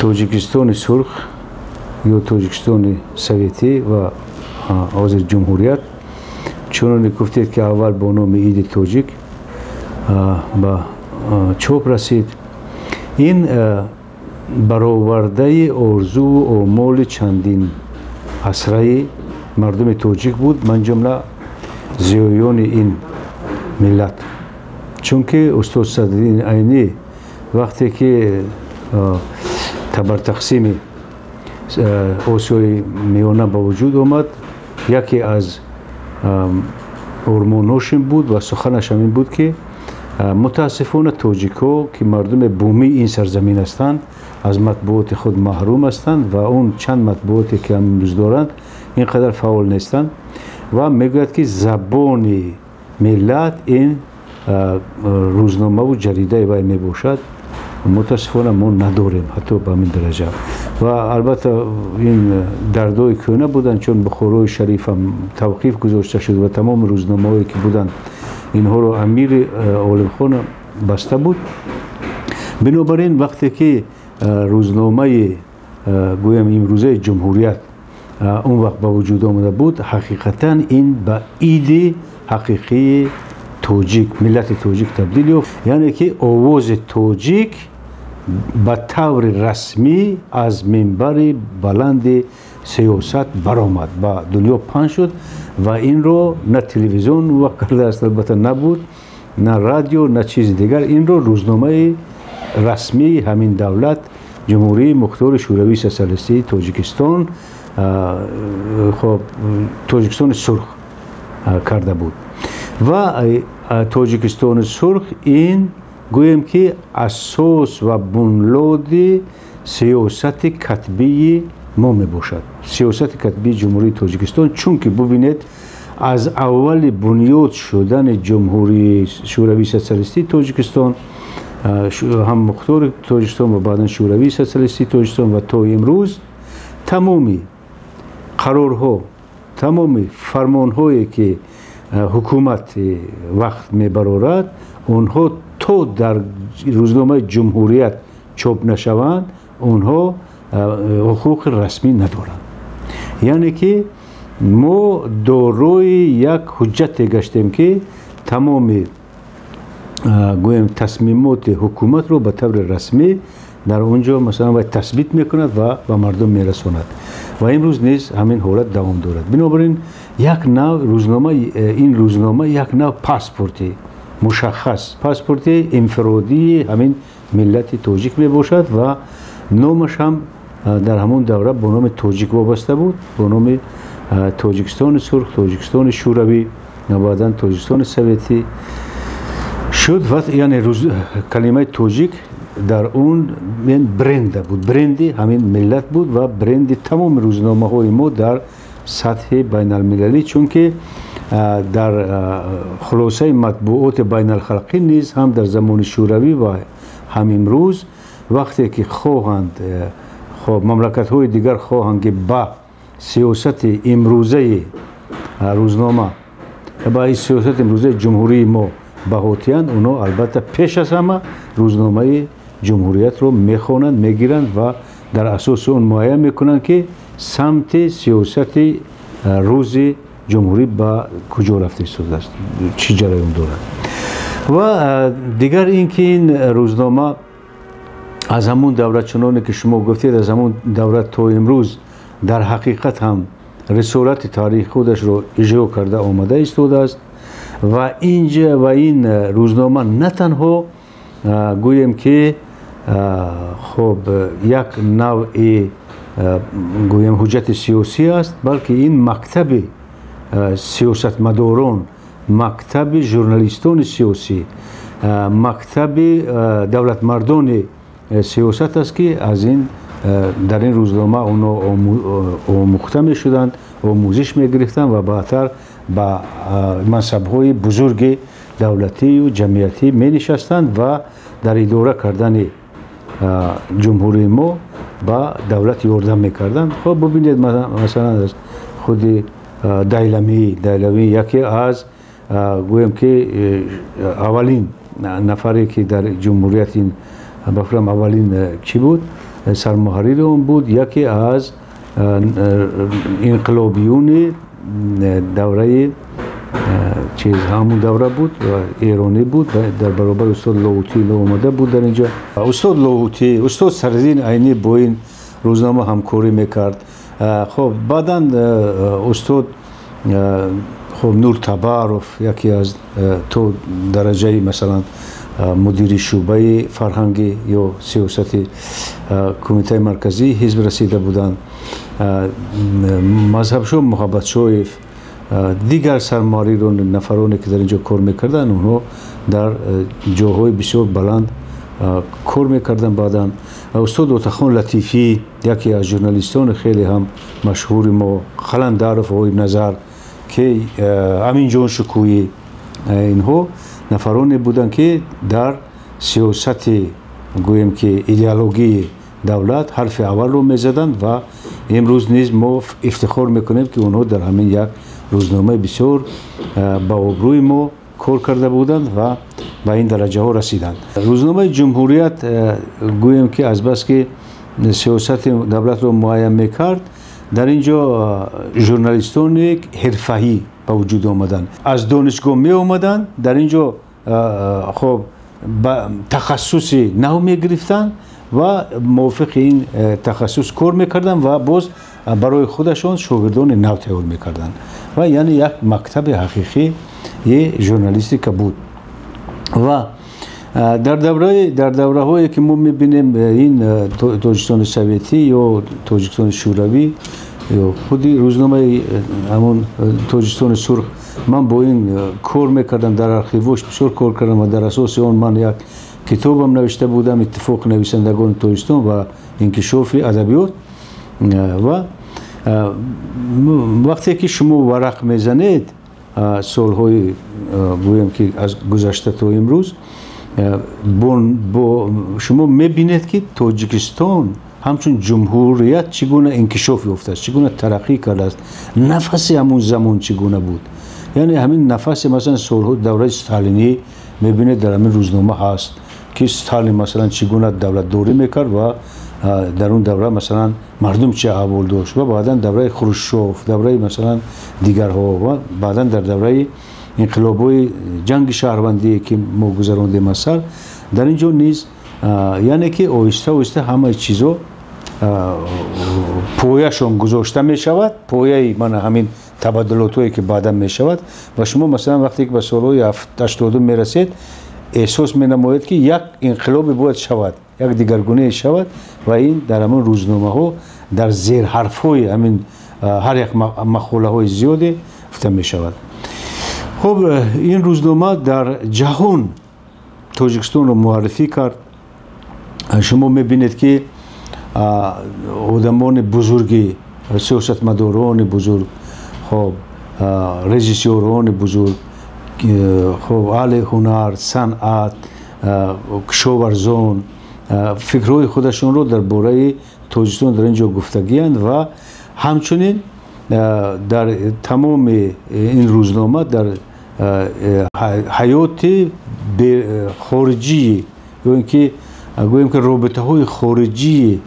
Тоҷикистони сурх ё Тоҷикистони советӣ ва ҳозир ҷумҳурият, чуноне гуфтед, ки аввал бо номи Иди тоҷик ба чоп расид, ин баровардаи орзуву омоли чандин асраи мардуми тоҷик буд, манҷумла зиёёни ин миллат. Чунки устод Садриддин Айнӣ вақте ки табартақсими Осиёи Миёна ба вуҷуд омад, яке аз ормонҳошин буд ва суханаш ҳамин буд, ки мутаассифона тоҷикҳо, ки мардуми бумии ин сарзамин ҳастанд, аз матбуоти худ маҳрум ҳастанд ва он чанд матбуоте ки имрӯз доранд, ин қадар фаъол нестанд, ва мегӯяд, ки забони миллат ин рӯзномаву ҷаридаи вай мебошад. Мутаассифона мо надорем ҳатто ба ҳамин дараҷа. Ва албатта ин дардҳои кӯҳна буданд, чун Бухорои Шарифам тавқиф гузошта шуд ва тамоми рӯзномаҳое ки буданд, инҳоро амири Олимхон баста буд. Бинобар ин вақте ки рӯзномаи, гӯям, имрӯзаи Ҷумҳурият он вақт ба вуҷуд омада буд, ҳақиқатан ин ба иди ҳақиқии тоҷик, миллати тоҷик табдил ёфт, яъне ки овози тоҷик ба таври расмӣ аз минбари баланди сиёсат баромад, ба дунё паҳн шуд. Ва инро на телевизион вақт кардааст, албатта набуд, на радио, на чизи дигар, инро рӯзномаи расмии ҳамин давлат, Ҷумҳурии Мухтори Шӯравии Сотсиалистии Тоҷикистон, хоб, Тоҷикистони сурх карда буд. Ва Тоҷикистони сурх ин, гӯем ки, асос ва бунёди сиёсати катбии мо мебошад, сиёсати катбии Ҷумҳурии Тоҷикистон. Чунки бубинед, аз аввали бунёд шудани Ҷумҳурии Шӯравии Сотсиалистии Тоҷикистон, ҳам Мухтори Тоҷикистон ва баъдан Шӯравии Сотсиалистии Тоҷикистон, ва то имрӯз тамоми қарорҳо, тамоми фармонҳое ки ҳукумати вақт мебарорад, онҳо то дар рӯзномаи Ҷумҳурият чоп нашаванд, онҳо ҳуқуқи расмӣ надоранд. Яъне ки мо дорои як ҳуҷҷате гаштем, ки тамоми, гӯем, тасмимоти ҳукуматро ба таври расмӣ дар он ҷо, масалан, вай тасбит мекунад ва ба мардум мерасонад. Ва имрӯз низ ҳамин ҳолат давом дорад. Бинобар ин як нав рӯзнома, ин рӯзнома як нав паспорти мушаххас, паспорти инфиродии ҳамин миллати тоҷик мебошад. Ва номаш ҳам дар ҳамон давра бо номи тоҷик вобаста буд, бо номи Тоҷикистони сурх, Тоҷикистони Шӯравӣ, баъдан Тоҷикистони советӣ шуд. Ва яъне калимаи тоҷик дар он бренда буд, бренди ҳамин миллат буд ва бренди тамоми рӯзномаҳои мо дар сатҳи байналмилалӣ, чунки дар хулосаи матбуоти байналхалқӣ низ ҳам дар замони Шӯравӣ ва ҳам имрӯз, вақте ки хоҳанд, хоб, мамлакатҳои дигар хоҳанд, ки ба сиёсати имрӯзаи рӯзнома, ба сиёсати имрӯзаи ҷумҳурии мо баҳотиянд, онҳо албатта пеш аз ҳама рӯзномаи Ҷумҳуриятро мехонанд, мегиранд ва дар асоси он муайян мекунанд, ки самти сиёсати рӯзи ҷумҳурӣ ба куҷо рафта истодааст, чӣ ҷараён дорад. Ва дигар ин ки ин рӯзнома аз ҳамун давра, чуноне ки шумо гуфтед, аз ҳамун давра то имрӯз дар ҳақиқат ҳам рисолати таърихи худашро иҷро карда омада истодааст. Ва инҷа ва ин рӯзнома на танҳо, гӯем ки, хоб, як навъи, гӯем, ҳуҷҷати сиёсӣ аст, балки ин мактаби сиёсатмадорон, мактаби журналистони сиёсӣ, мактаби давлатмардони сиёсат аст, ки аз ин дар ин рӯзнома онҳо омӯхта мешуданд, омӯзиш мегирифтанд ва баъдтар ба мансабҳои бузурги давлатию ҷамъиятӣ менишастанд ва дар идора кардани ҷумҳурии мо ба давлат ёрдам мекарданд. Хоб, бубинед, масалан, аз худи Дайламӣ, яке аз, гӯем ки, аввалин нафаре, ки дар ҷумҳурият, ин ба фикрам аввалин чӣ буд. сармуҳаррири он буд, яке аз инқилобиюни давраи чиз ҳамун давра буд ва эронӣ буд ва дар баробари устод Лоҳутӣ омада буд дар инҷо. Устод Лоҳутӣ, устод Садриддин Айнӣ бо ин рӯзнома ҳамкорӣ мекард. Хоб баъдан устод хоб Нуртабаров, яке аз то дараҷаи масалан мудири шӯъбаи фарҳангӣ ё сиёсати Кумитаи марказии ҳизб расида буданд, Мазҳабшоҳ Муҳаббатшоев, дигар сармуҳаррирон, нафароне ки дар инҷо кор мекарданд, онҳо дар ҷоҳои бисёр баланд кор мекарданд. Баъдан устод Отахон Латифӣ, яке аз журналистони хеле ҳам машҳури мо, Қаландаров Ғоибназар, ки Аминҷон Шукӯӣ, инҳо нафароне буданд, ки дар сиёсати гӯем ки идеологии давлат ҳарфи аввалро мезаданд ва имрӯз низ мо ифтихор мекунем, ки онҳо дар ҳамин як рӯзномаи бисёр ба обрӯи мо кор карда буданд ва ба ин дараҷаҳо расиданд. Рӯзномаи Ҷумҳурият, гӯем ки азбаски сиёсати давлатро муайян мекард, дар ин ҷо журналистони ҳирфаӣ ба вуҷуд омаданд, аз донишгоҳ меомаданд, дар ин ҷо хоб ба тахассуси нав мегирифтанд ва мувофиқи ин тахассус кор мекарданд ва боз барои худашон шогирдони нав тайёр мекарданд ва яъне як мактаби ҳақиқии журналистика буд. Ва дар давраҳое ки мо мебинем, ин Тоҷикистони Советӣ ё Тоҷикистони Шӯравӣ ё худи рӯзномаи ҳамон Тоҷикистони Сурх, ман бо ин кор мекардам, дар архивош бисёр кор кардам ва дар асоси он ман як китобам навишта будам, Иттифоқи нависандагони Тоҷикистон ва инкишофи адабиёт. Ва вақте ки шумо варақ мезанед, солҳои гӯем ки аз гузашта то имрӯз, шумо мебинед, ки Тоҷикистон ҳамчун ҷумҳурият чӣ гуна инкишоф ёфтааст, чӣ гуна тараққӣ кардааст, нафаси ҳамун замон чӣ гуна буд. Яъне ҳамин нафаси масалан солҳо давраи сталинӣ мебинед дар ҳамин рӯзнома ҳаст, ки Сталин масалан чӣ гуна давлатдорӣ мекард ва дар он давра масалан мардум чӣ аҳвол дошт, ва баъдан давраи Хрущов, давраи масалан дигарҳо ва баъдан дар давраи инқилобҳои ҷанги шаҳрвандие ки мо гузарондем аз сар, дар ин ҷо низ яъне ки оҳиста оҳиста ҳамаи чизо пояшон гузошта мешавад, пояи мана ҳамин табаддулотҳое ки баъдан мешавад. Ва шумо масалан вақте ки ба солҳои 80 мерасед, эҳсос менамоед, ки як инқилобе бояд шавад, як дигаргунае шавад ва ин дар ҳамон рӯзномаҳо дар зерҳарфҳои ҳамин ҳар як мақолаҳои зиёде гуфта мешавад. Хуб, ин рӯзнома дар ҷаҳон Тоҷикистонро муаррифӣ кард. Шумо мебинед, ки одамони бузурги, сиёсатмадорони бузург, хоб режиссёрони бузург, хоб аҳли ҳунар, санъат, кишоварзон фикрҳои худашонро дар бораи Тоҷикистон дар ин ҷо гуфтагиянд ва ҳамчунин дар тамоми ин рӯзнома дар ҳаёти хориҷии ё ин ки гӯем ки робитаҳои хориҷии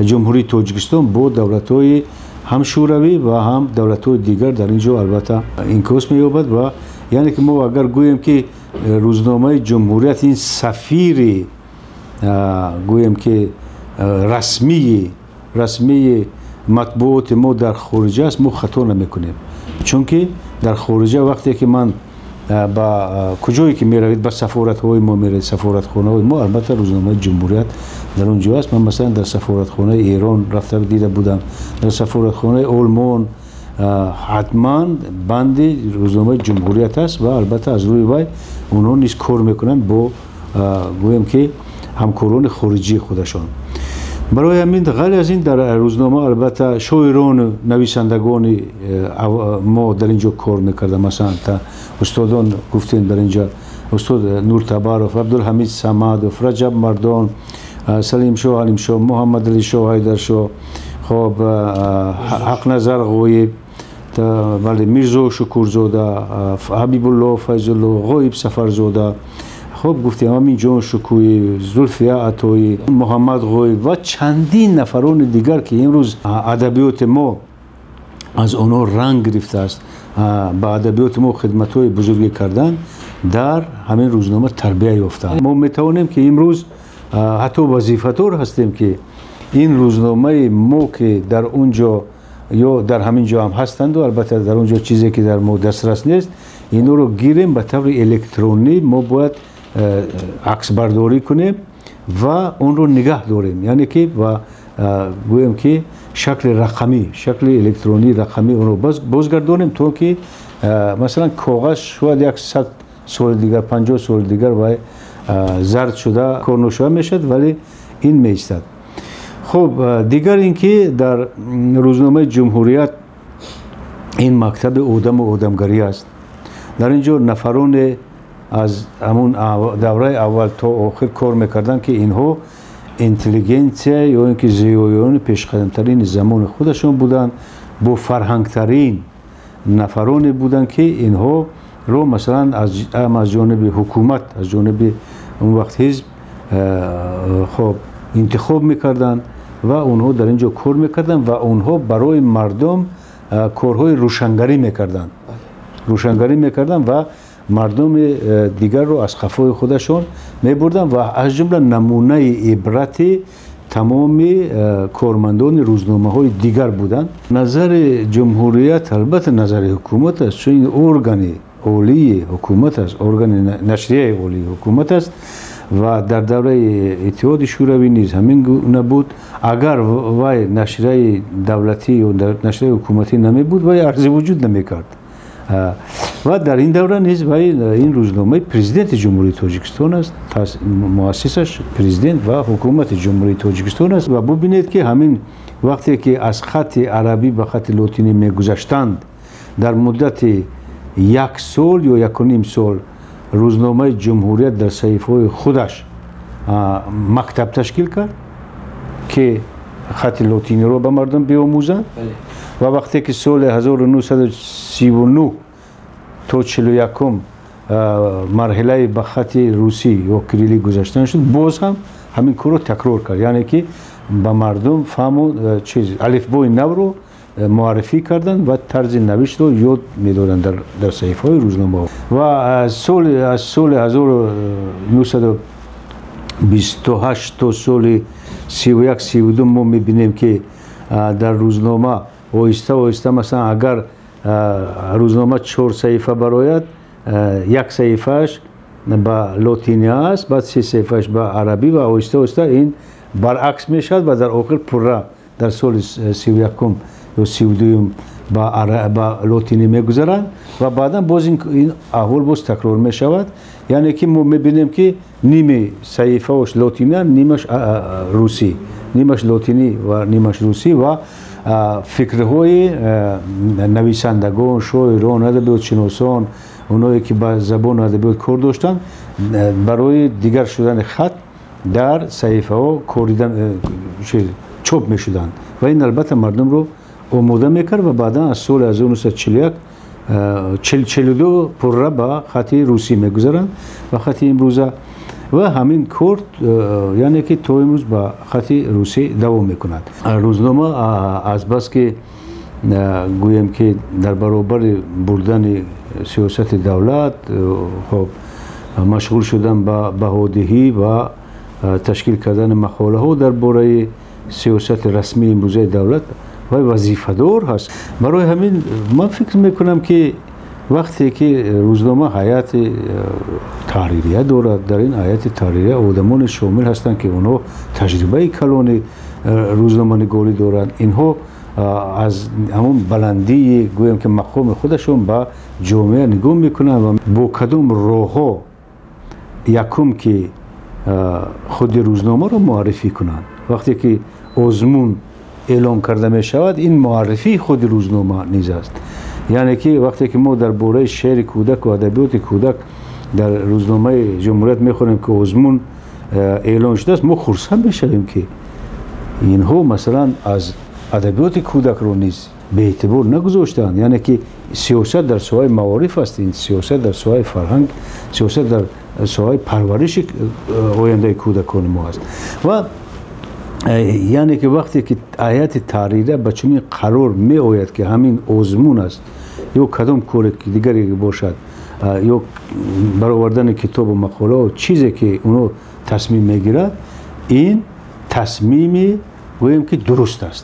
Ҷумҳурии Тоҷикистон бо давлатҳои ҳам шӯравӣ ва ҳам давлатҳои дигар дар ин ҷо албатта инъикос меёбад. Ва яъне ки мо агар гӯем ки рӯзномаи Ҷумҳурият ин сафири гӯем ки расмии матбуоти мо дар хориҷа аст, мо хато намекунем, чунки дар хориҷа вақте ки ман ба куҷое ки меравед, ба сафоратҳои мо меравед, сафоратхонаҳои мо, албатта рӯзномаи Ҷумҳурият дар он ҷо аст. Ман масалан дар сафоратхонаи Эрон рафта дида будам, дар сафоратхонаи Олмон ҳатман банди рӯзномаи Ҷумҳурият аст ва албатта аз рӯи вай онҳо низ кор мекунанд бо гӯем ки ҳамкорони хориҷии худашон. Барои ҳамин ғайр аз ин дар рӯзнома албатта шоирону нависандагони мо дар ин ҷо кор мекарданд. Масалан устодон гуфтем дар ин ҷо устод Нуртабаров, Абдулҳамид Самадов, Раҷаб Мардон, Салимшоҳ Алимшоҳ, Муҳаммадалишоҳ Ҳайдаршоҳ, хоб Ҳақназар Ғоиб, бале, Мирзо Шукурзода, Ҳабибулло Файзулло, Ғоиб Сафарзода, Хуб гуфтем, Аминҷон Шукӯҳӣ, Зулфия Атоӣ, Муҳаммад Ғоиб ва чандин нафарони дигар, ки имрӯз адабиёти мо аз онҳо ранг гирифтааст, ба адабиёти мо хидматҳои бузурге карданд, дар ҳамин рӯзнома тарбия ёфтанд. Мо метавонем, ки имрӯз ҳатто вазифадор ҳастем, ки ин рӯзномаи мо, ки дар он ҷо ё дар ҳамин ҷо ҳам ҳастанд, албатта дар он ҷо чизе, ки дар мо дастрас нест, инҳоро гирем, ба таври электронӣ мо бояд аксбардорӣ кунем ва онро нигаҳ дорем, яъне ки ва гӯем, ки шакли рақамӣ, шакли электронӣ рақамӣ онро бозгардонем, то ки масалан коғаз шояд як 100 соли дигар, 50 соли дигар вай зард шуда корношоя мешавад, вале ин меистад. Хуб, дигар ин ки дар рӯзномаи «Ҷумҳурият» ин мактаби одаму одамгарӣ аст. Дар ин ҷо нафароне аз ҳамун давраи аввал то охир кор мекарданд, ки инҳо интеллигенсия ё ин ки зиёиёни пешқадамтарини замони худашон буданд, бо фарҳангтарин нафароне буданд, ки инҳоро масалан аз ҷониби ҳукумат, аз ҷониби он вақт ҳизб, хоб, интихоб мекарданд ва онҳо дар ин ҷо кор мекарданд ва онҳо барои мардум корҳои рӯшангарӣ мекарданд ва мардуми дигарро аз қафои худашон мебурданд ва аз ҷумла намунаи ибрати тамоми кормандони рӯзномаҳои дигар буданд. Назари «Ҷумҳурият» албатта назари ҳукумат аст, чун ин органи олии ҳукумат аст, органи нашрияи олии ҳукумат аст ва дар давраи Иттиҳоди Шӯравӣ низ ҳамин гуна буд. Агар вай нашрияи давлатӣ ё нашрияи ҳукуматӣ намебуд, вай арзи вуҷуд намекард. Ва дар ин давра низ вай ин рӯзномаи Президенти Ҷумҳурии Тоҷикистон аст, муассисаш Президент ва ҳукумати Ҷумҳурии Тоҷикистон аст. Ва бубинед, ки ҳамин вақте ки аз хати арабӣ ба хати лотинӣ мегузаштанд, дар муддати як сол ё якуним сол рӯзномаи «Ҷумҳурият» дар саҳифаҳои худаш мактаб ташкил кард, ки хати лотиниро ба мардум биомӯзанд. Ва вақте ки соли 1939 то 41 марҳилаи ба хати русӣ ё кирилӣ гузаштан шуд, боз ҳам ҳамин корро такрор кард, яъне ки ба мардум фаҳму чиз, алифбои навро муаррифӣ карданд ва тарзи навиштро ёд медоданд дар саҳифаҳои рӯзномаҳо. Ва аз соли 1928 то соли 31, 32 мо мебинем, ки дар рӯзнома оҳиста оҳиста, масалан, агар рӯзнома чор саҳифа барояд, як саҳифааш ба лотинӣ аст, баъд се саҳифааш ба арабӣ ва оҳиста оҳиста ин баръакс мешавад ва дар охир пурра дар соли 31-ум ё 32-юм ба лотинӣ мегузаранд ва баъдан боз ин аҳвол боз такрор мешавад. Яъне ки мо мебинем, ки ними саҳифаош лотиня, нимаш русӣ, нимаш лотинӣ ва нимаш русӣ. Ва фикрҳои нависандагон, шоирон, адабиётшиносон, оное ки ба забону адабиёт кор доштанд, барои дигар шудани хат дар саҳифаҳо корида чоп мешуданд ва ин албатта мардумро омода мекард. Ва баъдан аз соли 1941, 42 пурра ба хати русӣ мегузаранд, ба хати имрӯза. Ва ҳамин кор, яъне ки то имрӯз ба хати русӣ давом мекунад рӯзнома. Азбаски гӯем, ки дар баробари бурдани сиёсати давлат, хоб, машғул шудан ба баҳодиҳӣ ва ташкил кардани мақолаҳо дар бораи сиёсати расмии имрӯзаи давлат вай вазифадор ҳаст. Барои ҳамин ман фикр мекунам, ки вақте ки рӯзнома ҳайати таҳририя дорад, дар ин ҳайати таҳририя одамоне шомил ҳастанд, ки онҳо таҷрибаи калони рӯзноманигорӣ доранд. Инҳо аз ҳамон баландии, гӯем ки, мақоми худашон ба ҷомеа нигоҳ мекунанд ва бо кадом роҳҳо якум ки худи рӯзномаро муаррифӣ кунанд. Вақте ки озмун эълон карда мешавад, ин муаррифии худи рӯзнома низ аст. Яъне ки вақте ки мо дар бораи шеъри кӯдак ва адабиёти кӯдак дар рӯзномаи «Ҷумҳурият» мехонем, ки озмун эълон шудааст, мо хурсанд мешавем, ки инҳо масалан аз адабиёти кӯдакро низ Беэътибор нагузоштаанд. Яъне ки сиёсат дар соҳаи маориф аст, ин сиёсат дар соҳаи фарҳанг, сиёсат дар соҳаи парвариши ояндаи кӯдакони мо аст. Ва яъне ки вақте ки ҳайати таҳрира ба чунин қарор меояд, ки ҳамин озмун аст ё кадом коре дигаре бошад, ё баровардани китобу мақолао, чизе ки оно тасмим мегирад, ин тасмими гӯем ки дуруст аст.